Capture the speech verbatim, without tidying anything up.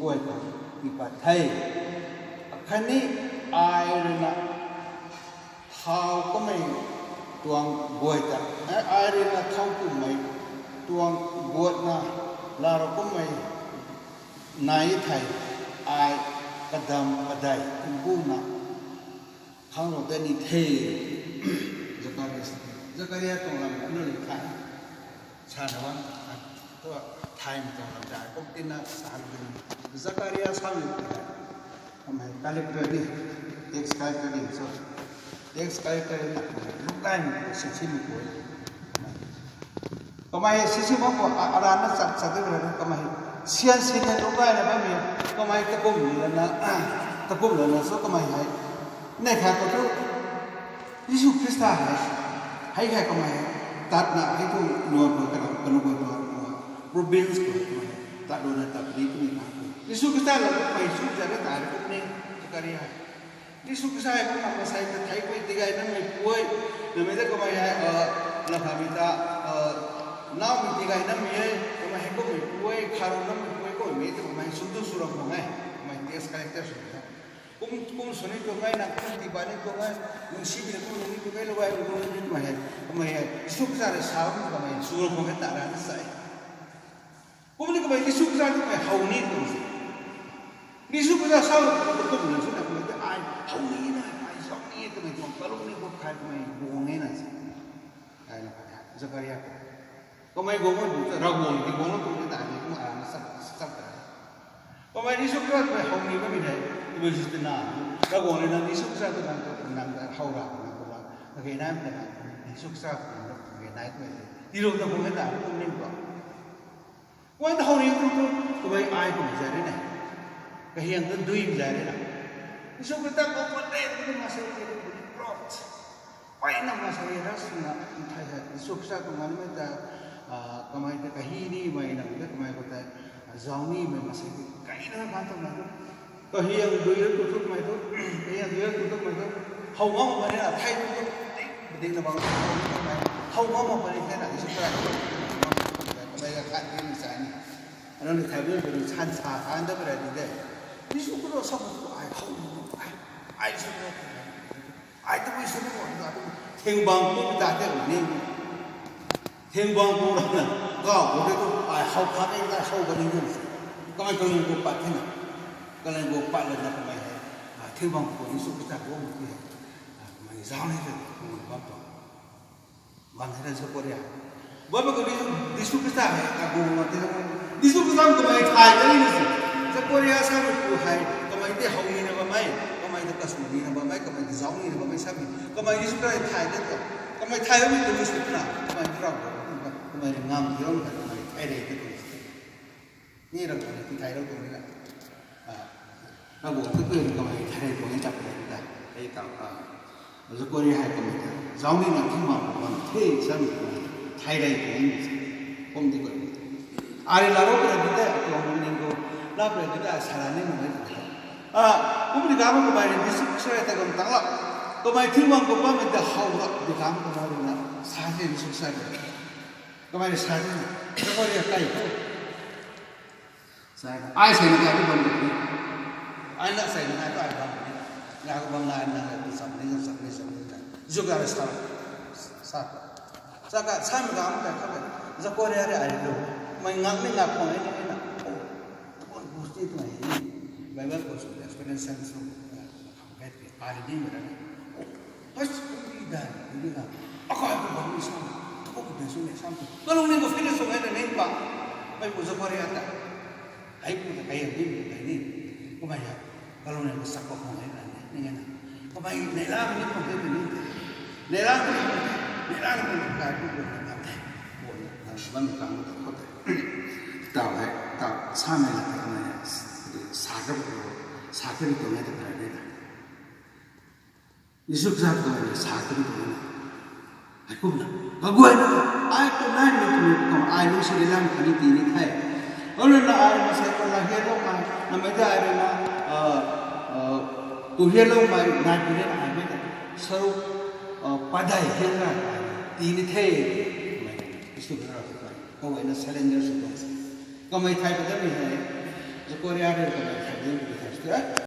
guay ta tipat the. Akhatni ai rui na thau kummei tuang guay ta, ai rui na thau kummei tuang guatna laa ra kummei nai thei, ai kadam padei tingkuna khang lou dat ni the. Zakaria, Zakaria tuang lam anu ni thay. Sana wan, tu thaymei tuang lam ta kum tina sa ni. Zakaria sa ni. Kamei collector ni, tax collector ni, so tax collector ni, lungkaimei sinsimei pu. Kamei sisi mak khou, arana chat chat de rana kamei sian sin na lungkaina bammei, kamei takum lana, takum lana so kamei hei, nei khat khou tu, Jisu Khrista hei, hei hei kamei, tatna hei tu nuan khou, kanu khou, province khou kamei, tat lana tat ni kamei khang khou. Jisu Khrista la kamei su jana ta kum ni, Zakaria. Jisu Khrista hei kumna masei ta theipui tigay namei puai, namei ta kamei hei, lakhami ta, naumei tigay namei e, kamei hei kummei puai, kharou namei puai, kummei ta kamei sw tu sw ram khang e, kamei tax collector sw ta. Kum, kum sw ni tuang e, na kum tiba ni tuang e, lungsimei na kum ni tuang e, lou ai lung ni tuang e, kamei hei, Jisu Khrista rui sa kum kamei sw ram khang e ta rana sa e. Kum ni kamei Jisu Khrista kamei how ni tuang se. Jisu Khrista sa kum ni sw na kamei ta ai how ni na, ai zauc ni kamei tuang kalum ni khou khat kamei guang e na se. Ai na khat Zakaria khou. Kamei guang e tu ta, Ravguangc ti guang na tuang ni ta ni kum arana sak, sak ta. Kamei Jisu Khrista kamei how ni bammei hei, kamei Jisu ta na, Ravguangc rui na Jisu Khrista ta nang ta, nang ta how ra, nang ta ra, kage nai ta na, Jisu Khrista ta nang ta kage nai ta, tiilou ta guang e ta, kum ni khou. Guang ta how ni tu tu, kamei ai kum zay rui na. Kahiang ta dui zay rui na. Jisu Khrista khou pat de tu masei tu tu growth. Pai na masei ra swna thai hei Jisu Khrista tuang nganmei ta, kamei ta kahi nimei na ta kamei khou ta, zauc nimei masei tu kaina kan tuang na tu. Kahiang dui ra tu tu kamei tu, kahiang dui ra tu tu kamei tu. How ngam mak puni na thai tu tu, ding, ding na bang, how ngam mak puni thei na Jisu Khrista kamei ka khat ni sa ni. Anang ni thai bu bu san sa kan da pra di de. Jisu Khrista sa bu ai how ni ai, ai sa ni. Ai tabui sw ni khou, thing bang pu ta te ni. Thing bang pu rana, gau khou de tu, ai how khat e, ai how kani ni. Kamei kalung khou pat the na. Kalung khou pat lana kamei hei, thing bang pu Jisu Khrista guang ti hei. Kamei zauc ni te, kum bam tuang. Bam the na Zakaria. Bam khou Jisu, Jisu Khrista hei, agu ma te na. Jisu Khrista kamei thay kani na si. Zakaria samei pu hei, kamei tei how ni na bammei, kamei ta kasw ni na bammei, kamei ta zauc ni na bammei samei. Kamei Jisu Khrista thay de tu. Kamei thay bammei tu Jisu Khrista, kamei ta rap, kamei ngam ti rap, kamei thay de tu. Ni rap kamei ti thay rap tu ni na. Ravguangc thu kamei thay rey tuang e ta puni ta. Hei ta, Zakaria hei kamei ta zauc ni na thing bang khou bam the samei kamei thay rey tuang e. Kum di khou. Ai rui laa rou puni di tei, atuang ning khou laa puni di tei, ai sa la ni mak e. Kum di kamei kamei rui Jisu Khrista ta kam tang la. Kamei thing bang khou bammei ta how la, di kamei kamei rui na sa the Jisu Khrista. Kamei rui sa the, Zakaria kai khou. Sa, ai sei na kai tu bam de ni. Ai na sei na kai tu ai bam de ni. Na khou bam na, na tu sam ni, sam ni, sam ni ta. Zakaria sa, sa, sa ka, samei ka am ta ka. Zakaria rui ai tu. Mei ngak ni ngak khang ni ni na. Oh, tu bam bu ti tu ni. Bible khou sw explanation sw. Ai ni mei na. Hei, kum di dai, kum di na. Akai khou bam ni sam, tu khou bam sw ni sam tu. Kalung ni khou feeling sw ni na ni pa. Mei pu Zakaria ta. Hei pu ta kai ni pu kai ni. Kamei ya. Kalung ni khou sak pa khou ni na ni, ni na. Kamei neihla ni khou ni ni. Neihla ni khou ni. Neihla ni khou ni kai khou ni na. Khou ni na, bam ni kam khou ta. Tau hei, tau samei na kamei ya. Sa ka, sa ka ni tu ni ta kai ni na. Jisu Khrista tuang sa tu tuang na. Hei kumna. Kaguayna. Ai kumna ni tu ni kum ai lu si lam kani ti ni the. Olu na ai masei ko la hialoumei. Namei ta ai na, tu hialoumei nai pu ni ai mei ta. Saruk, padai hial na ti ni the. Jisu Khrista tuang. Kaguayna surrender sw tuang se. Kamei thay pa ta ni hei. Korea rui twna sa ni tw the.